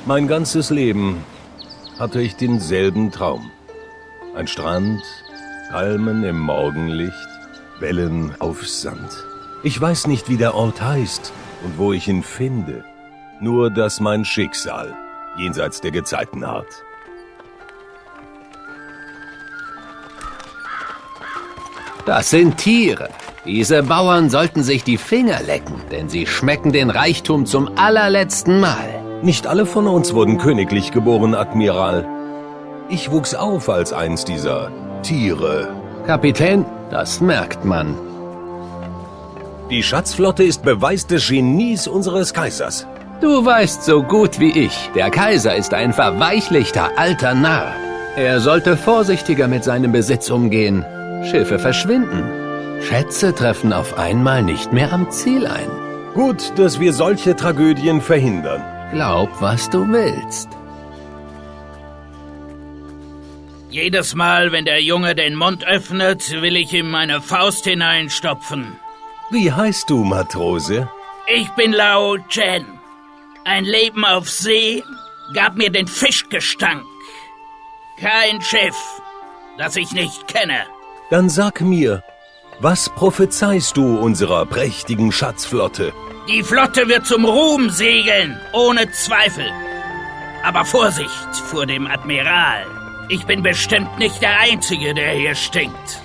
Mein ganzes Leben hatte ich denselben Traum. Ein Strand, Palmen im Morgenlicht, Wellen auf Sand. Ich weiß nicht, wie der Ort heißt und wo ich ihn finde. Nur, dass mein Schicksal jenseits der Gezeiten harrt. Das sind Tiere. Diese Bauern sollten sich die Finger lecken, denn sie schmecken den Reichtum zum allerletzten Mal. Nicht alle von uns wurden königlich geboren, Admiral. Ich wuchs auf als eins dieser Tiere. Kapitän, das merkt man. Die Schatzflotte ist Beweis des Genies unseres Kaisers. Du weißt so gut wie ich, der Kaiser ist ein verweichlichter alter Narr. Er sollte vorsichtiger mit seinem Besitz umgehen. Schiffe verschwinden. Schätze treffen auf einmal nicht mehr am Ziel ein. Gut, dass wir solche Tragödien verhindern. Glaub, was du willst. Jedes Mal, wenn der Junge den Mund öffnet, will ich ihm meine Faust hineinstopfen. Wie heißt du, Matrose? Ich bin Lao Chen. Ein Leben auf See gab mir den Fischgestank. Kein Schiff, das ich nicht kenne. Dann sag mir, was prophezeist du unserer prächtigen Schatzflotte? Die Flotte wird zum Ruhm segeln, ohne Zweifel. Aber Vorsicht vor dem Admiral. Ich bin bestimmt nicht der Einzige, der hier stinkt.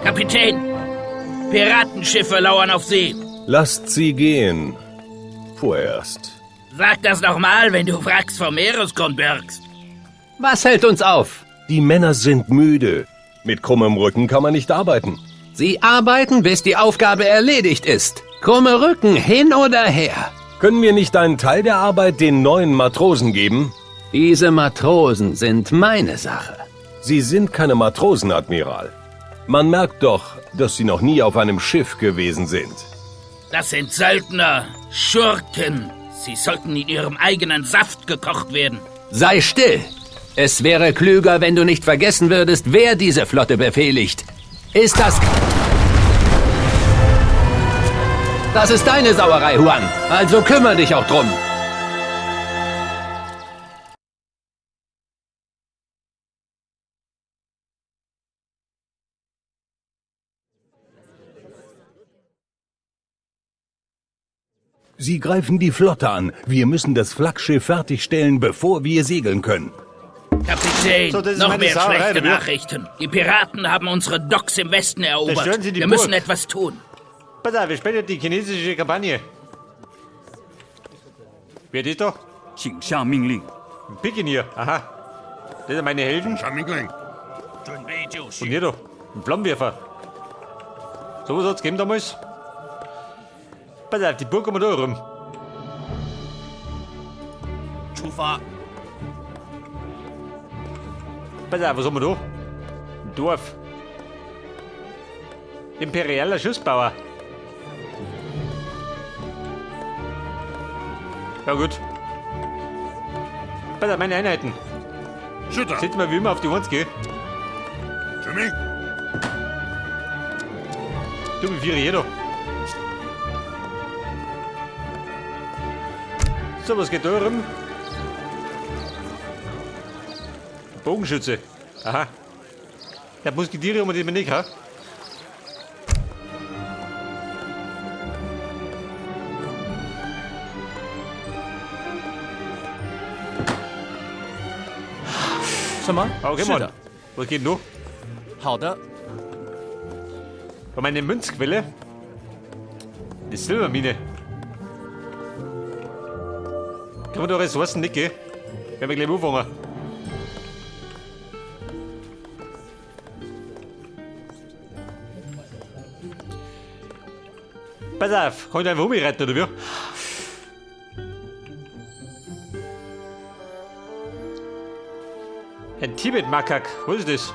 Kapitän! Piratenschiffe lauern auf See. Lasst sie gehen. Vorerst. Sag das nochmal, wenn du Wracks vom Meeresgrund birgst. Was hält uns auf? Die Männer sind müde. Mit krummem Rücken kann man nicht arbeiten. Sie arbeiten, bis die Aufgabe erledigt ist. Krumme Rücken hin oder her. Können wir nicht einen Teil der Arbeit den neuen Matrosen geben? Diese Matrosen sind meine Sache. Sie sind keine Matrosen, Admiral. Man merkt doch, dass sie noch nie auf einem Schiff gewesen sind. Das sind Söldner, Schurken. Sie sollten in ihrem eigenen Saft gekocht werden. Sei still! Es wäre klüger, wenn du nicht vergessen würdest, wer diese Flotte befehligt. Ist das... Das ist deine Sauerei, Huang. Also kümmere dich auch drum. Sie greifen die Flotte an. Wir müssen das Flaggschiff fertigstellen, bevor wir segeln können. Kapitän, So, das ist noch meine mehr Sauerei, schlechte oder wie? Nachrichten. Die Piraten haben unsere Docks im Westen erobert. Zerstören Sie die Wir müssen Burg. etwas tun. Pass auf, wir spielen die chinesische Kampagne. Wer ist da? 请下命令。 Ein Pikenier. Aha. Das sind meine Helden. 准备就绪 Und hier da, ein Flammenwerfer. So was hat's gegeben damals. Pass auf, die Burg kommen wir da rum. 出发。 Pass auf, was haben wir da? Ein Dorf. Imperialer Schiffsbauer. Ja gut. Pass auf, meine Einheiten. Setzen wir wie immer auf die 1, gell? Du, wie viele hier da? So, was geht da rum? Bogenschütze. Aha. Der Musketiere haben wir die nicht, ha? 什么？ Okay, 是 Mann. 的， Was geht denn da? 好的， War meine Münzquelle? Die Silbermine. Kann man da Ressourcen nicht, gell? Werden wir gleich anfangen. Pass auf, kann ich da einfach umreiten, oder wie? Ein Tibet-Makak, was ist das?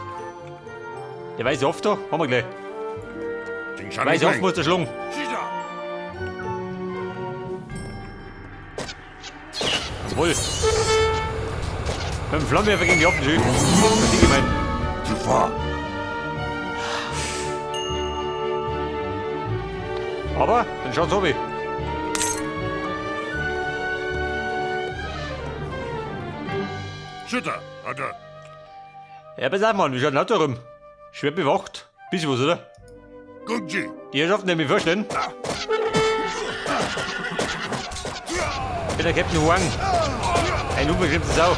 Der weiß oft da, haben wir gleich. Weiß oft muss der schlagen. Jawohl. Mit dem Flammenwerfer gegen die Affen, schön. Was ich gemeint. 出发。 Aber, dann schaut's runter. 是的，好的。 Ja, pass auf, Mann, wie schaut denn da rum? Schwer bewacht. Bisschen was, oder? 攻击。 Die Herrschaften, die mich vorstellen. Ich bin der Captain Huang. Ein unbestimmte Sau.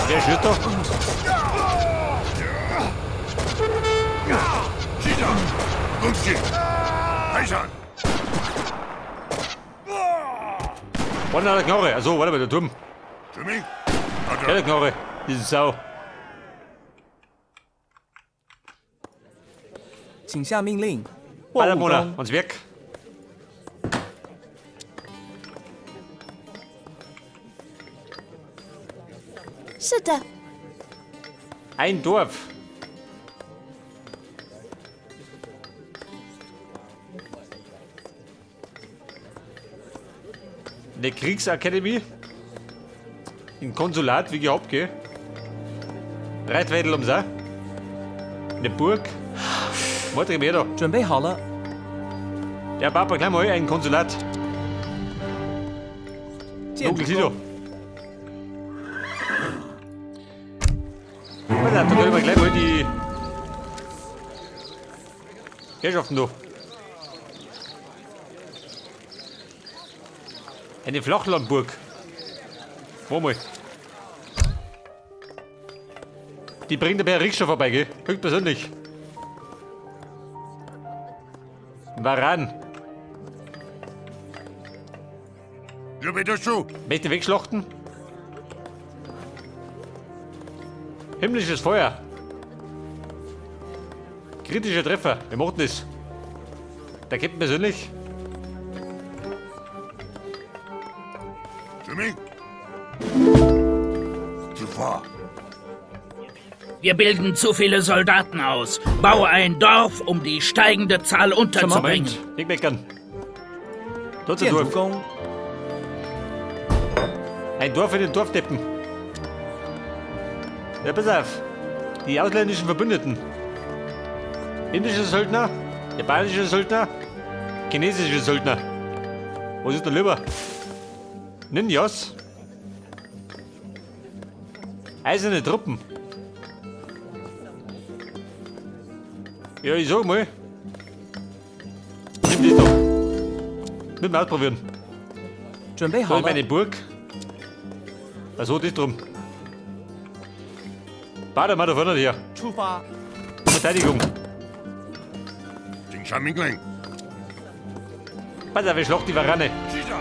Wer schießt da? 机长，攻击。开上。 Warte, der Knarre. Achso, warte mal, der Turm. 指明。好 Der 的。 Knarre. Diese Sau. 请下命令。货 Weiter, 物 Mona, 工， ans Werk. 是的， Ein Dorf. Eine Kriegsakademie. Ein Konsulat, wie gehabt, gell? Reitwedel ums auch. Eine Burg. Warte, mehr da. 准备好了， Der Papa, gleich mal ein Konsulat. 建筑 Dunkel da. 工， Pass auf, da können wir gleich mal die Herrschaften da. Eine Flachlandburg. Wo mal. Die bringt aber Rikscha vorbei, gell? Höchstpersönlich. Varan. 预备结束。 Möchte wegschlachten? Himmlisches Feuer. Kritischer Treffer. Wir machen das. Der Captain persönlich. 指明。出发。 Wir bilden zu viele Soldaten aus. Baue ein Dorf, um die steigende Zahl unterzubringen. Moment, nicht meckern. Dort ist 建 ein 筑 Dorf. 工， Ein Dorf für den Dorfdeppen. Ja, pass auf. Die ausländischen Verbündeten. Indische Söldner, japanische Söldner, chinesische Söldner. Was ist denn lieber? Ninjas. Eiserne Truppen. Ja, ich sag mal. Nimm das doch. Mit mal ausprobieren. 准备 Da 好 ist meine 了， Burg. Was hat das drum? Bade mal da vorne her. 出发。 Verteidigung. 请下命令。 Pass auf, ich schlag die Varanne. 机长，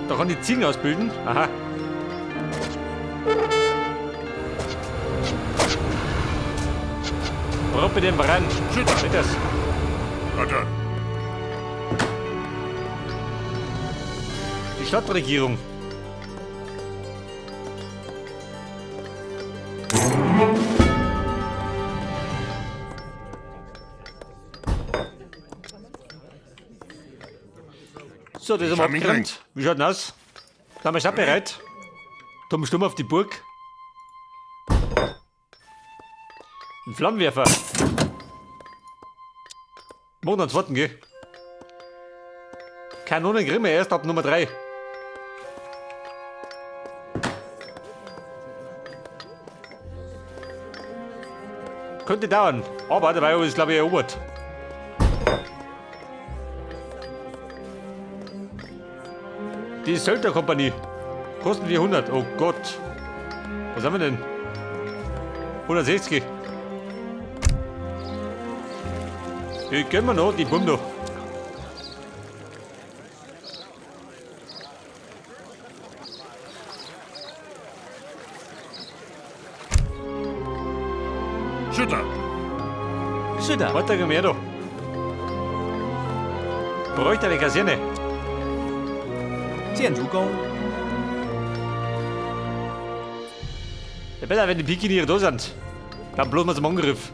Da kann die Ziegen ausbilden. Aha. Proppe den Varan. 是的， Geht das? 好的。 Die Stadtregierung. So, das haben wir abgeräumt. Wie schaut denn aus? Sind wir schon bereit? Tom Sturm auf die Burg. Ein Flammenwerfer. Machen einen zweiten, gell? Kanonengrimme erst ab Nummer 3. Könnte dauern, aber dabei ist es, glaube ich, erobert. Die Söldnerkompanie. Kosten 400. Oh Gott. Was haben wir denn? 160. Die gönnen wir noch, die Bumm noch. 是的， 是的， Weiter gehen wir da. Bräuchte eine Kaserne. 建筑工， Ja, besser, wenn die Pikiniere da sind. Dann bloß mal zum Angriff.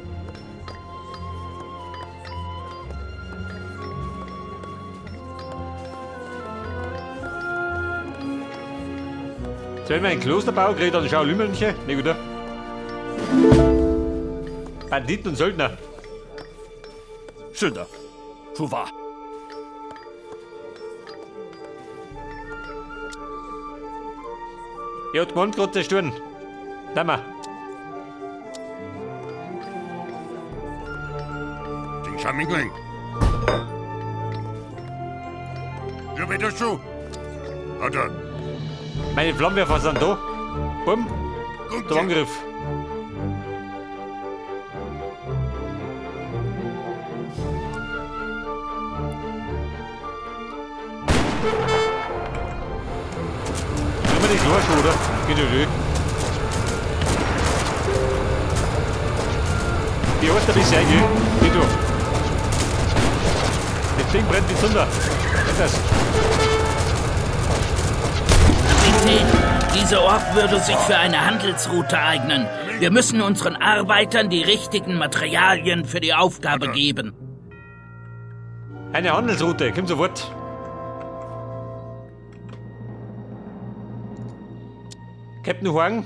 So, wenn wir ein Kloster bauen, kriege ich dann Shaolin-Mönche. Ne, gut, oder? Banditen und Söldner. 是的，出发。 Er hat gewonnen, gerade zerstören. Da mal. 请下命令。预备结束。好的， Meine Flammenwerfer sind da. Bumm, 攻 zum 击。 Angriff. Immer die Klorschuhe, oder? Geht ja nicht. Die hast du bisher, gell? Geht du. Das Ding brennt wie Zunder. Was ist das? Kapitän, dieser Ort würde sich für eine Handelsroute eignen. Wir müssen unseren Arbeitern die richtigen Materialien für die Aufgabe geben. Eine Handelsroute, komm sofort. Captain Huang.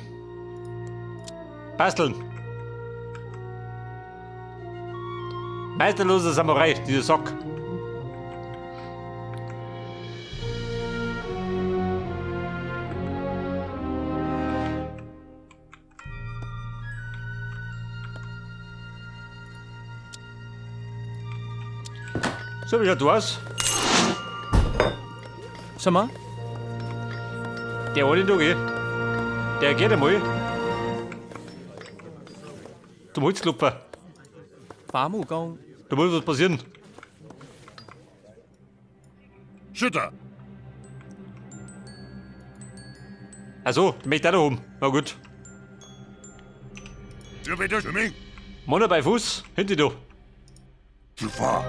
Basteln. Meisterloser Samurai, dieser Sock. So, wie schaut du aus? 什么？ Der hat ihn da, gell? Der geht einmal. Zum Holzklopfer. 伐木工， Da muss was passieren. 是的， Achso, der möchte auch noch oben. Na gut. 预备结束。 Männer bei Fuß, hinter dir. 出发。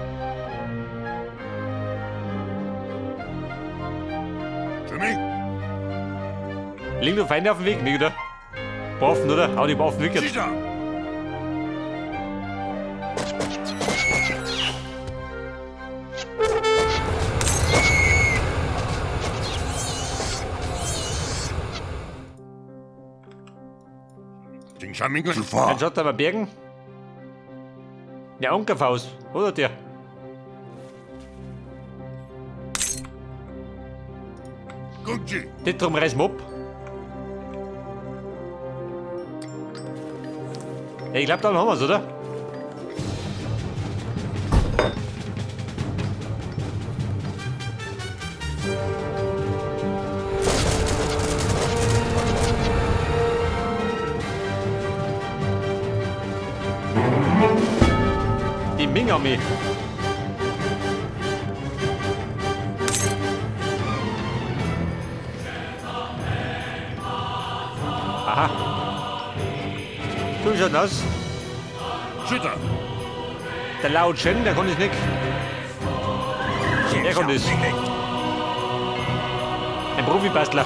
准备， Liegen noch Feinde auf dem Weg? Nee, oder? Waffen, oder? Hau die Waffen weg 机 jetzt. 长，请下命令。出发 Dann。schaut er mal Bergen. Ja, Ankerfaust, oder der? 攻击， Das drum reißen wir ab. Ja, ich glaube, dann haben wir's, oder? Die Ming-Armee. Aha. So wie schaut das aus? 是的， Der Lao Chen, der konnte ich nicht. 请 Der 下 konnte 命 es. 令。 Ein Profibastler.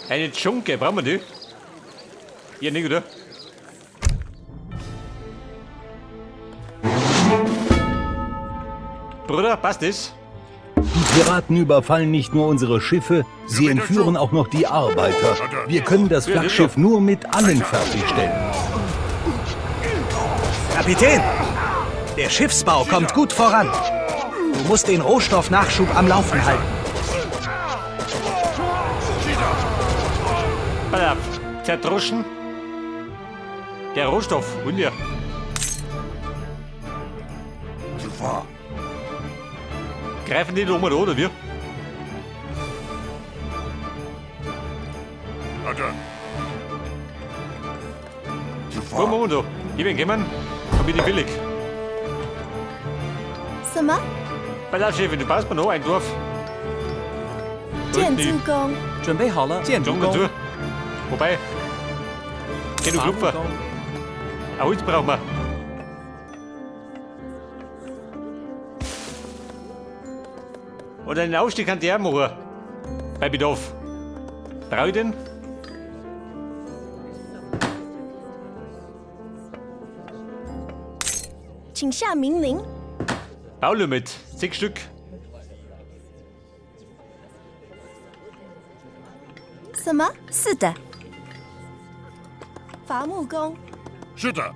Eine Dschunke, brauchen wir die? Ja, nicht, oder? Bruder, passt das? Die Piraten überfallen nicht nur unsere Schiffe, sie entführen auch noch die Arbeiter. Wir können das Flaggschiff nur mit allen fertigstellen. Kapitän, der Schiffsbau kommt gut voran. Du musst den Rohstoffnachschub am Laufen halten. Pass auf, zerdroschen. Der Rohstoff, Wunder. 出发。 Greifen die da oben an, oder wir? 好的，出 Wo 发。 machen wir da? Ich bin gekommen, dann bin ich billig. 什么？ Pass auf, Chefin, du baust mir noch ein Dorf. 建筑工， 准备好了，建筑 Dschungel 工 zu.，Wobei, geh du 伐木 Klopfer. 工， Ein Holz brauchen wir. Oder einen Aufstieg kann die auch machen. Bei Bedarf. Brauche ich den? 请下命令。 Baulimit, 6 Stück. 什么？是的。伐木工。 是的。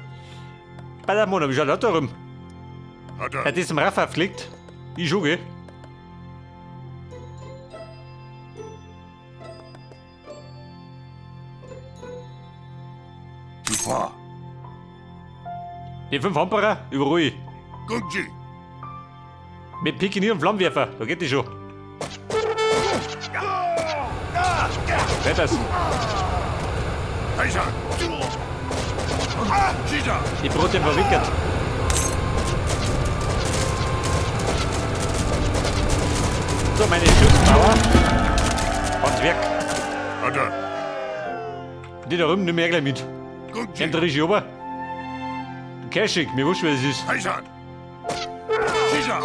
Ballermann, wie schaut das da rum? 好的。 Hat das im Raffa geflickt? Ich schon, gell? 出发。 Die 5 Hamperer, überruhig. 工具。 Mit Pikenier und Flammenwerfer, da geht die schon. Wer das? 开上。是的。 Die Brote verwickelt. So, meine Schiffsbauer. Ans Werk. 好的。 Die da drüben nehmen wir gleich mit. 工具 Nimmt der richtig rüber. Cashig, mir wurscht, wer das ist. 开上。是的。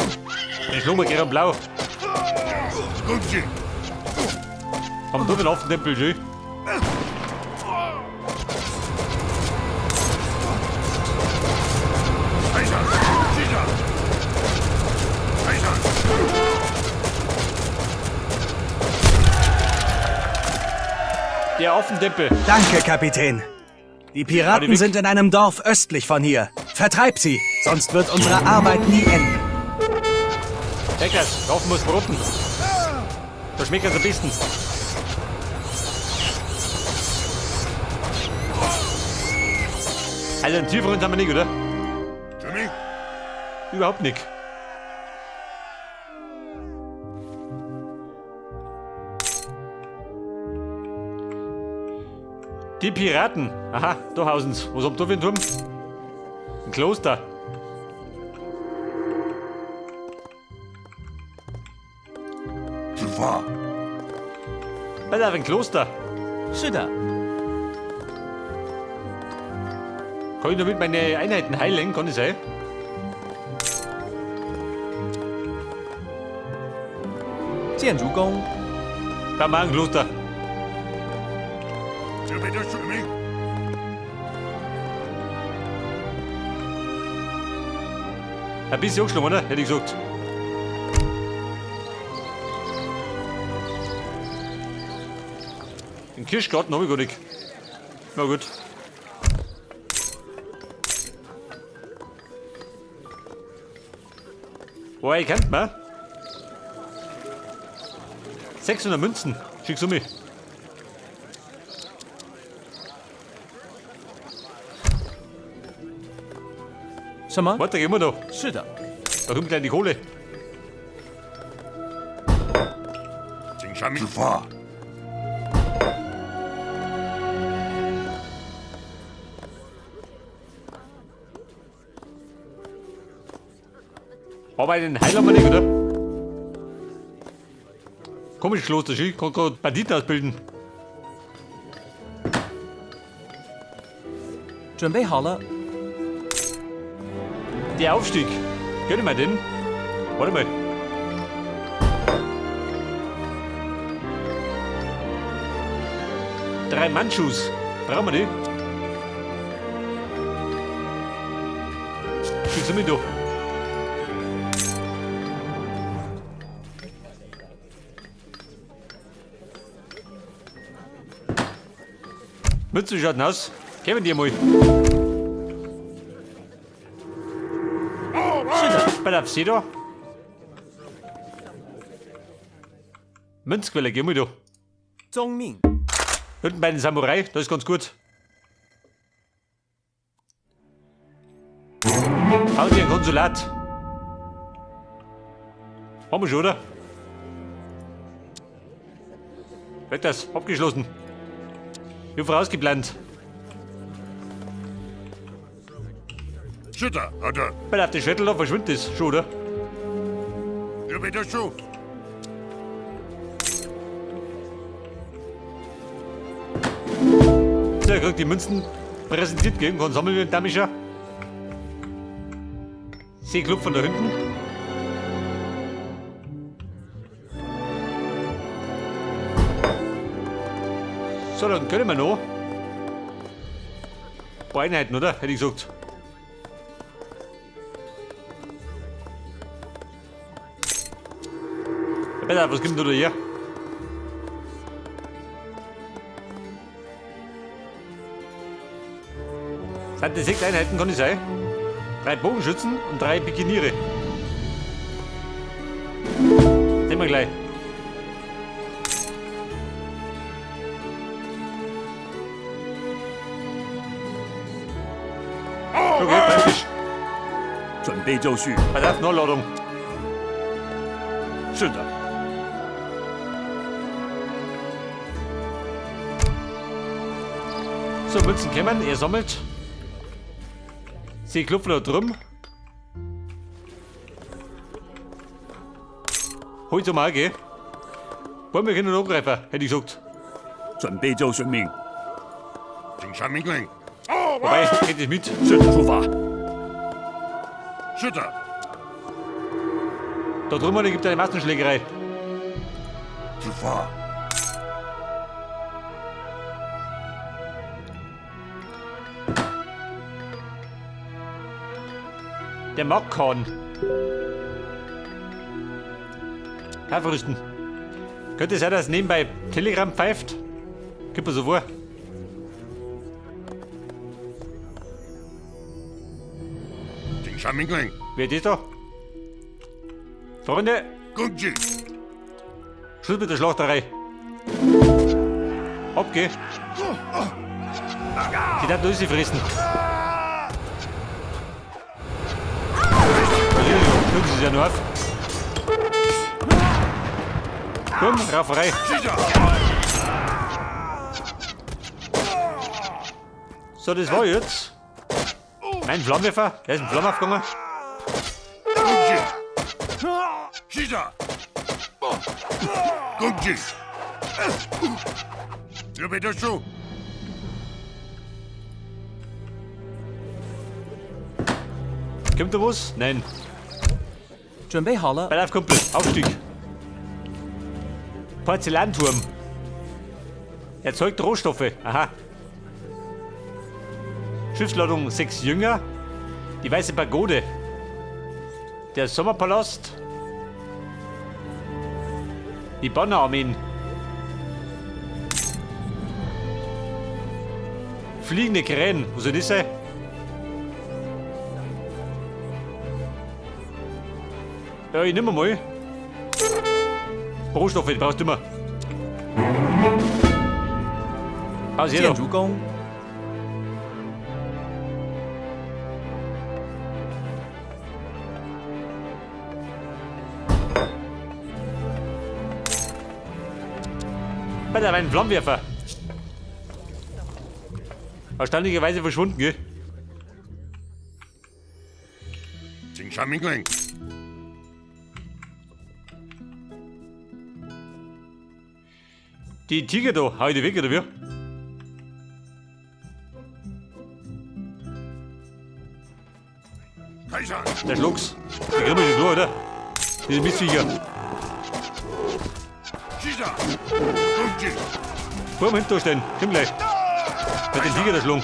Den schlagen wir gern blau. 工具。 Haben wir den Affentempel schön. 开上。是的。开上。 Der Affentempel. Danke, Kapitän. Die Piraten sind in einem Dorf östlich von hier. Vertreib sie, sonst wird unsere Arbeit nie enden. Leckers, der Affen muss broten. Da schmeckt es am besten. Also einen Tieferen haben wir nicht, oder? 准备。 Überhaupt nicht. Die Piraten. Aha, da hausen's. Was haben da für einen Turm? Ein Kloster. 出发。 Pass auf, ein Kloster. 是的， Kann ich damit meine Einheiten heilen? Kann das sein? 建筑工， Da machen wir ein Kloster. 准备的准备。 Ein bisschen angeschlagen, oder? Hätte ich gesagt. Den Kirschgarten habe ich gar nicht. Na gut. Boah, ich kennt man. 600 Münzen. Schick's um mich. 什么？ Warte, gehen wir da. 是的， Da kommt gleich die Kohle. 请下命。出发。 Aber einen Heiler haben wir nicht, oder? Komisches Kloster, schön. Kann gerade Banditen ausbilden. 准备好了， Der Aufstieg. Gönn ich mir den? Warte mal. Drei Manchus. Brauchen wir die? Schick's mit da. Mütze schaut aus. Kämen die mal. Bei der See da. Münzquelle, geh mal da. 遵命， Hinten bei den Samurai, das ist ganz gut. Hauen Sie ein Konsulat. Haben wir schon, oder? Wird das abgeschlossen. Ich hab vorausgeplant. 是的，好的。 Weil auf den Schädel da verschwindet das schon, oder? 准备结束。 So, er kriegt die Münzen präsentiert geben, kann sammeln wir den Damischer. Seeklub von da hinten. So, dann können wir noch ein paar Einheiten, oder? Hätte ich gesagt. Ja, besser, was kommt da her? Sind die 6 Einheiten, kann ich sein? 3 Bogenschützen und 3 Pikiniere. Sehen wir gleich. Okay, praktisch. 准备就绪。 Pass auf, Nachladung. 是的。 So, Münzen kommen, er sammelt. Sie klopfen da drüben. Hol's mal, gell? Wollen wir können angreifen, hätte ich gesagt. 准备就绪。命。请下命令。 Wobei, hätte ich mit. 是的，出发。是的。 Da drüben gibt es eine Massenschlägerei. 出发。 Der Mockhorn. Haferrüsten. Könnte sein, dass nebenbei Telegram pfeift? Kommt mir so vor. 请下命令。 Wer ist das da? Freunde! 攻击！ Schluss mit der Schlachterei. Ab, geh. Die darf nur sie fressen. Gucken Sie sich ja nur auf. Komm, Rauferei. So, das war jetzt. Mein Flammenwerfer, der ist in Flammen aufgegangen. Kommt da was? Nein. 准备好了。 Pass auf, Kumpel. Aufstieg. Porzellanturm. Erzeugt Rohstoffe. Aha. Schiffsladung 6 Jünger. Die Weiße Pagode. Der Sommerpalast. Die Bannerarmeen. Fliegende Krähen. Wo soll das sein? Ja, ich nehme mal. Rohstoffe, die brauchst du immer. Aus 建 hier. 筑工， Bei der mein Flammenwerfer. Erstaunlicherweise verschwunden, gell? 请下命令。 Die Tiger da, hau ich die weg, oder wie? 开山。 Der Schlucks. Die kriegen wir schon klar, oder? Diese Mistviecher. 是的。攻击。 Vor dem Hinter stehen. Komm gleich. Mit dem Tiger da schlagen.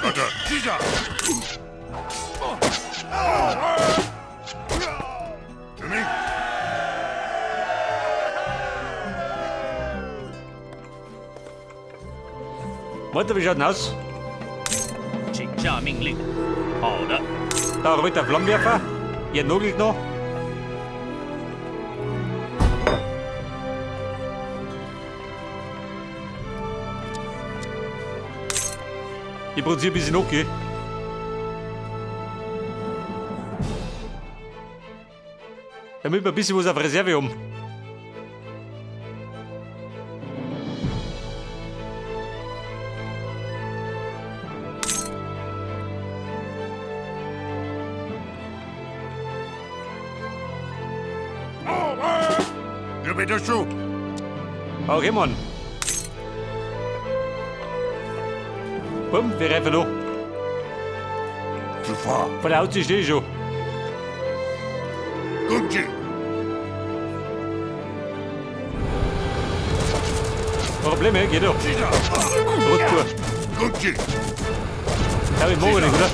好的。是的。遵命。 Warte, wie schaut denn aus? 请下命令。好的， Da rollt der Flammenwerfer. Ihr nagelt noch. Ich produziere ein bisschen noch, gell? Damit wir ein bisschen was auf Reserve haben. 预备结束。 Okay, Mann. Bumm, wir reifen noch. 出发。 Vor der Haustür stehe ich schon. 攻击。Probleme, geht doch. Rot 攻击！ Ja, ich mag nicht, oder?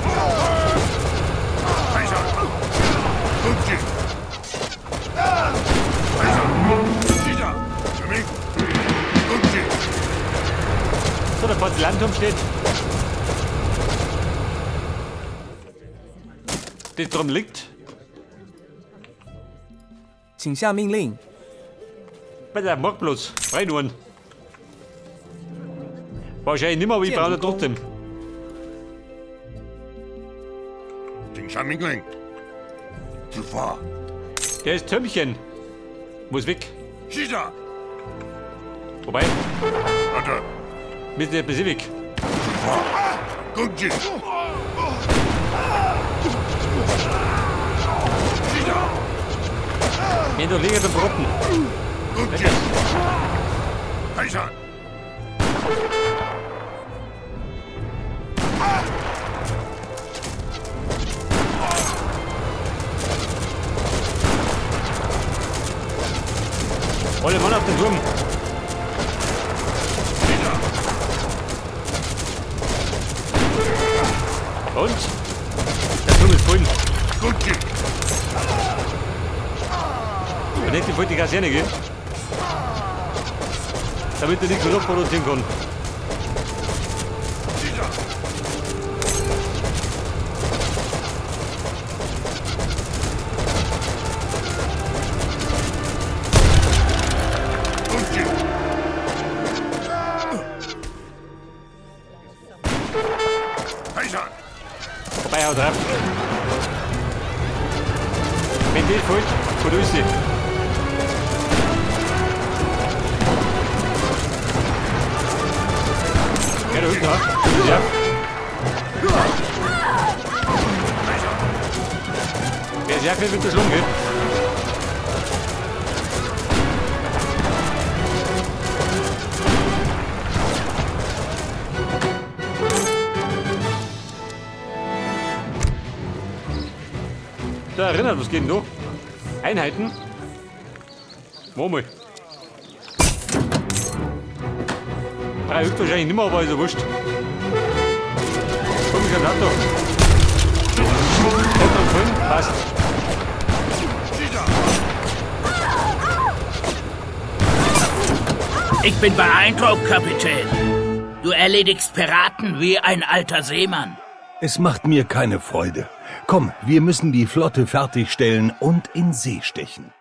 排上！攻击！排上！机长，指明！攻击！ So, der Porzellanturm steht. Das drum liegt. 请下命令。 Bei der Marktplatz. Rein nur. Wahrscheinlich nicht mehr, aber ich brauche trotzdem. 请下命令！出发！ Der ist Türmchen. Muss weg. 机长， Wobei, 好的， mit der Pacific. 出发！攻击！机长， Wenn du liegen beim Rotten. 攻击！排上！ Alle Mann auf den Turm. Und? Der Turm ist voll. 攻击！ Und nicht die die Kaserne, gell? Damit er nichts mehr produzieren kann. 机长，攻击！排上！ Vorbei, haut rein. Wenn die fällt, gut ist sie. Ja, da hinten, ja. Wer sehr viel wird der gell? Da erinnert, was geht denn da? Einheiten? Wo mal? Drei hüpft wahrscheinlich nicht mehr, aber ist ja wurscht. Komm, ich Auto. Kommt dann fünf, passt. 机长， Ich bin beeindruckt, Kapitän. Du erledigst Piraten wie ein alter Seemann. Es macht mir keine Freude. Komm, wir müssen die Flotte fertigstellen und in See stechen.